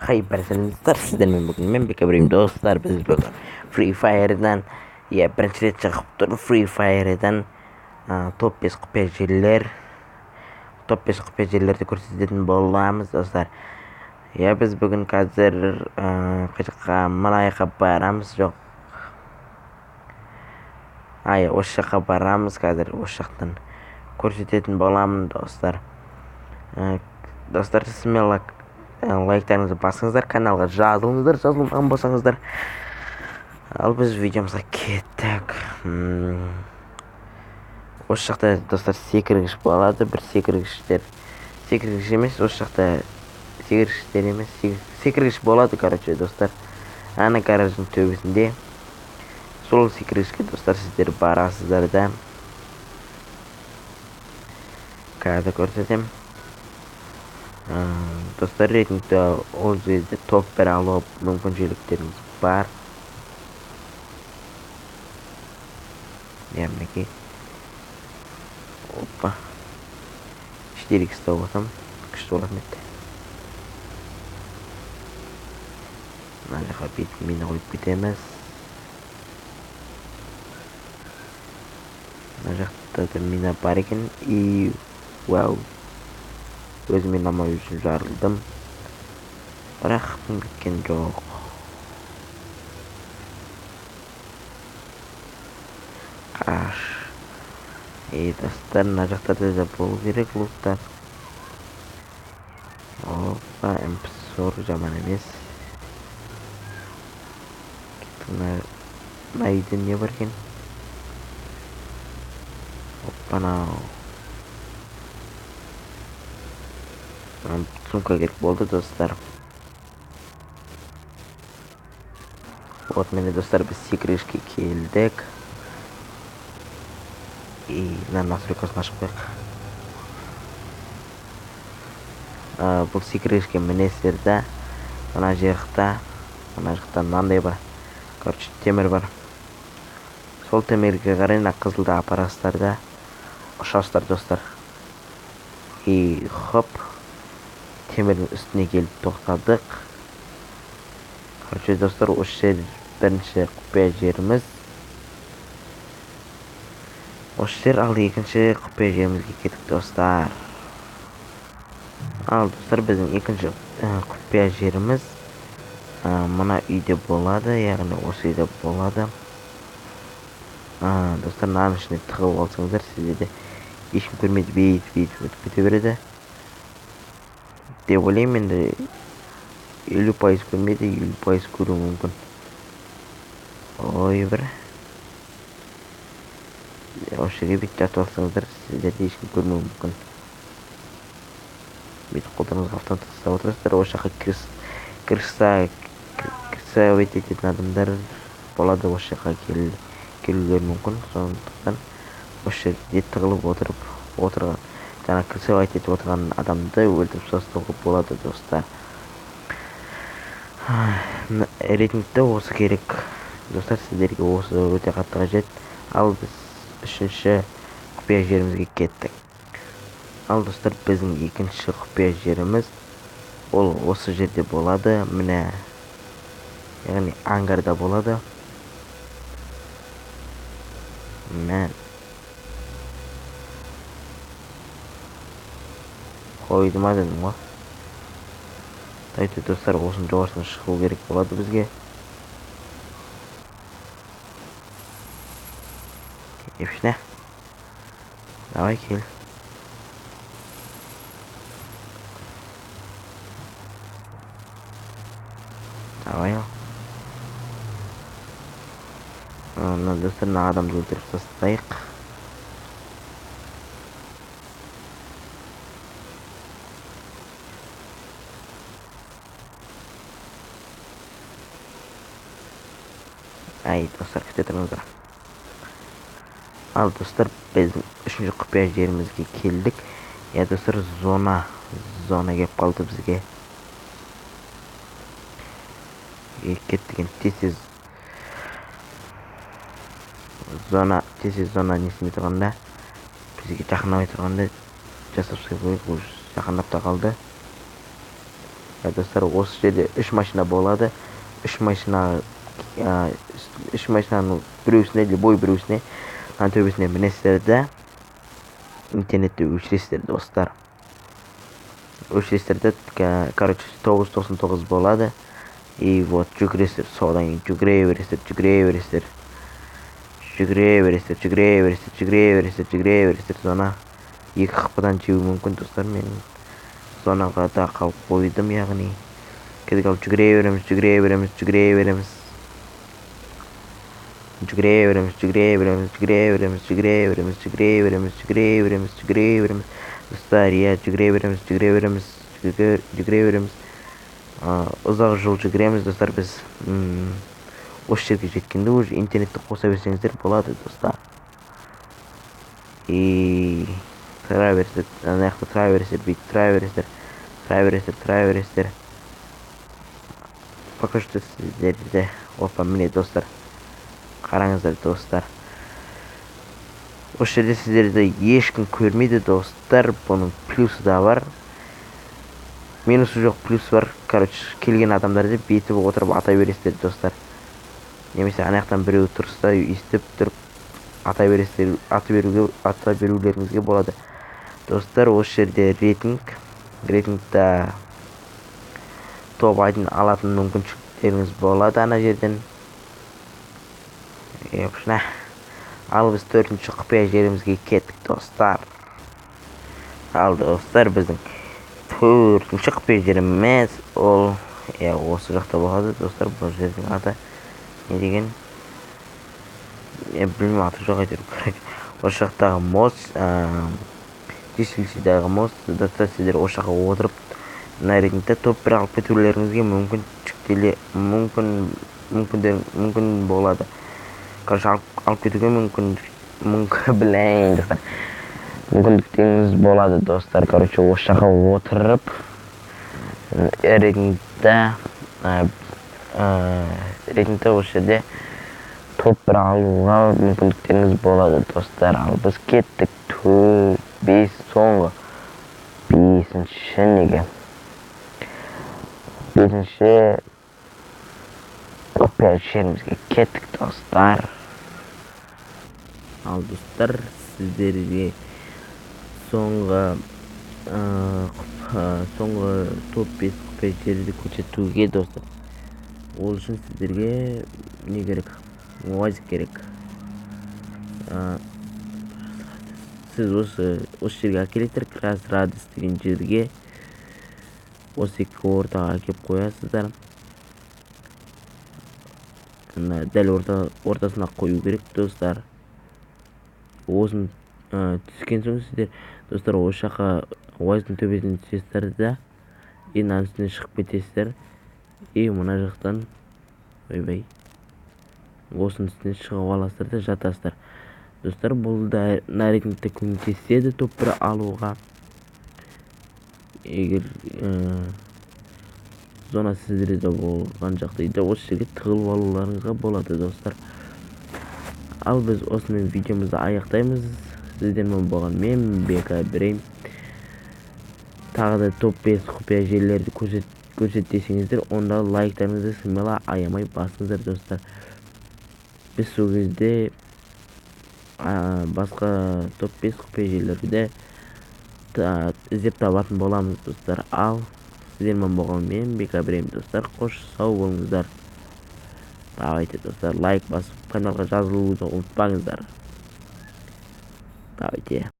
Хай бәріңіздер, сіздермен бүгін мен Бекабрим достар. Біз бүгін Free Fire'дан, иә, бірінші рет шығып тұр Free Fire'дан топ 5 құпия жерлер, топ 5 құпия жерлерді көрсететін боламыз достар. Иә, біз бүгін қазір қай жаққа, мына жаққа барамыз, жоқ. Ай, осы жаққа барамыз қазір, осы жақтан көрсететін боламын достар. Достар, смело лайктарыңызды басыңыздар, каналға жазылыңыздар, жазылмаған болсаңыздар. Ал біз видеомызға кеттік. Осы жақта достар секіргіш болады, бір секіргіштер. Секіргіш емес, осы жақта секіргіштер емес, секіргіш болады, короче, достар. Ана гараждың төбесінде. Сол секіргішке достар сіздер барасыздар да. Қазір көрсетемін. Достар, рейтингте ол жерде топ 1 алу мүмкіншіліктеріңіз бар. Иә, мінекей. Опа. 4 икс тауып алсам, күшті болатын еді. Мына жаққа бүйтіп мені қойып кетеміз. Мына жақта да мина бар екен. И вау. Өзіме ұнамай үшін жарылдым. Бірақ хпым кеткен жоқ. Қаш. Ей, достар, мына жақтарда да болу керек луттар. Опа, МП сорок жаман емес. Кеттік, мына үйде не бар екен? Опа, анау. Сумка керек болды, достар. Вот, міне, достар, біз секіргішке келдік. И мына настройкасын ашып қояйық. Бұл секіргішке мінесіздер да, мына жақта мынандай бар. Короче, темір бар. Сол темірге қарай мына қызылды апарасыздар да, ұшасыздар, достар. И хоп, темірдің үстіне келіп тоқтадық. Короче, достар, осы жер бірінші құпия жеріміз. Осы жер, ал екінші құпия жерімізге кеттік, достар. Ал, достар, біздің екінші құпия жеріміз мына үйде болады, яғни осы үйде болады. Достар, мынаның ішіне тығылып алсаңыздар, сіздерді ешкім көрмейді, бүйтіп, бүйтіп өтіп кете береді деп ойлаймын. Енді 50% көрмейді, 50% көруі мүмкін. Ой, бір осы жерге бүйтіп жатып алсаңыздар, сіздерді ешкім көрмеуі мүмкін. Бүйтіп қолдарыңызға автомат ұстап отырасыздар. Осы жаққа кірісе ететін адамдар болады, осы жаққа келулері мүмкін. Сондықтан осы жерде тығылып отырып, отырған, жаңа кірісе етіп отырған адамды өлтіріп тастауға болады, достар. Рейтингте осы керек, достар, сіздерге осы өте қатты қажет. Ал біз үшінші құпия жерімізге кеттік. Ал, достар, біздің екінші құпия жеріміз ол осы жерде болады, міне, яғни ангарда болады. Мә. Қойды ма дедім ғой. Давайте, достар, осының жоғарысына шығу керек болады бізге. Епшіне. Давай, кел. Давай, ал. Мына, достар, мына адамды өлтіріп тастайық. Ай, достар, күте тұрыңыздар. Ал, достар, біздің үшінші құпия жерімізге келдік. Иә, достар, зона келіп қалды бізге. Е, кеттік енді, тез-тез зона, тез-тез зона несіне тұрғанда, бізге жақындамай тұрғанда жасап тастау керек, уже жақындап та қалды. Достар, осы жерде үш машина болады. Үш машина, үш машинаның біреусіне, любой біреусіне, мына төбесіне мінесіздер да, интернетті өшіресіздер, достар. Өшіресіздер де, короче, 999 болады. И вот жүгіресіздер, содан кейін жүгіре бересіздер, жүгіре бересіздер, жүгіре бересіздер, жүгіре бересіздер, жүгіре бересіздер, жүгіре бересіздер. Зона 2 хпдан жеуі мүмкін, достар. Мен зонаға да қалып қойдым, яғни кедік. Алып жүгіре береміз, жүгіре береміз, жүгіре береміз, жүгіре береміз, жүгіре береміз, жүгіре береміз, жүгіре береміз, жүгіре береміз, жүгіре береміз, жүгіре береміз, достар. Иә, жүгіре береміз, жүгіре береміз, жүгіре береміз. Ұзақ жол жүгіреміз, достар. Біз осы жерге жеткенде уже интернетті қоса берсеңіздер болады, достар. И тұра бересіздер, ана жақта тұра бересіздер, бүйтіп тұра бересіздер, тұра бересіздер, тұра бересіздер. Пока что сіздерді, опа, міне, достар, қараңыздар, достар, осы жерде сіздерді ешкім көрмейді, достар. Бұның плюсы да бар, минусы жоқ, плюсы бар. Короче, келген адамдарды бүйтіп отырып ата бересіздер, достар, немесе ана жақтан біреу тұрса, өйстіп тұрып ата бересіздер, ата беруге, ата берулеріңізге болады, достар. Осы жерде рейтингта топ 1 алатын мүмкіншіліктеріңіз болады ана жерден. Епшна. Ал біз төртінші құпия жерімізге кеттік, достар. Ал, достар, біздің төртінші құпия жеріміз ол, иә, осы жақта болады, достар. Бұл жердің аты не деген, білмеймін, аты жоқ әйтеуір. Короче, осы жақтағы мост, Десельсидағы мост, достар. Сіздер осы жаққа отырып, мына рейтингте топ 1 алып кетулеріңізге мүмкін болады. Короче, алып кетуге мүмкін, блин, достар, мүмкіндіктеріңіз болады, достар. Короче, осы жаққа отырып, рейтингте осы жерде топ 1 алуға мүмкіндіктеріңіз болады, достар. Ал біз кеттік төрт, бес, соңғы бесінші неге, бесінші құпия жерімізге кеттік, достар. Ал, достар, сіздерге соңғы топ 5 құпия жерді көрсетуге, достар, ол үшін сіздерге не керек? УАЗик керек. Сіз осы жерге әкелесіздер, Крас Радость деген жерге, осы екі ортаға әкеліп қоясыздар. Мына дәл ортасына қою керек, достар. Осын түскен соң сіздер, достар, осы жаққа, УАЗдың төбесіне түсесіздер да, и мынаның үстіне шығып кетесіздер. И мына жақтан, ойбай, осының үстіне шығып аласыздар да, жатасыздар, достар. Бұл да мына рейтингте көмектеседі топ 1 алуға. Егер зона сіздерде болған жағдайда, осы жерге тығылып алуларыңызға болады, достар. Ал біз осымен видеомызды аяқтаймыз. Сіздермен болған мен, Бека Брейм. Тағы да топ 5 құпия жерлерді көрсет десеңіздер, онда лайктарыңызды смело аямай басыңыздар, достар. Біз сол кезде басқа топ 5 құпия жерлерді іздеп табатын боламыз, достар. Ал сіздермен болған мен, Бека Брейм, достар. Қош, сау болыңыздар. Давайте, достар, лайк басып, каналға жазылуды ұмытпаңыздар. Давайте.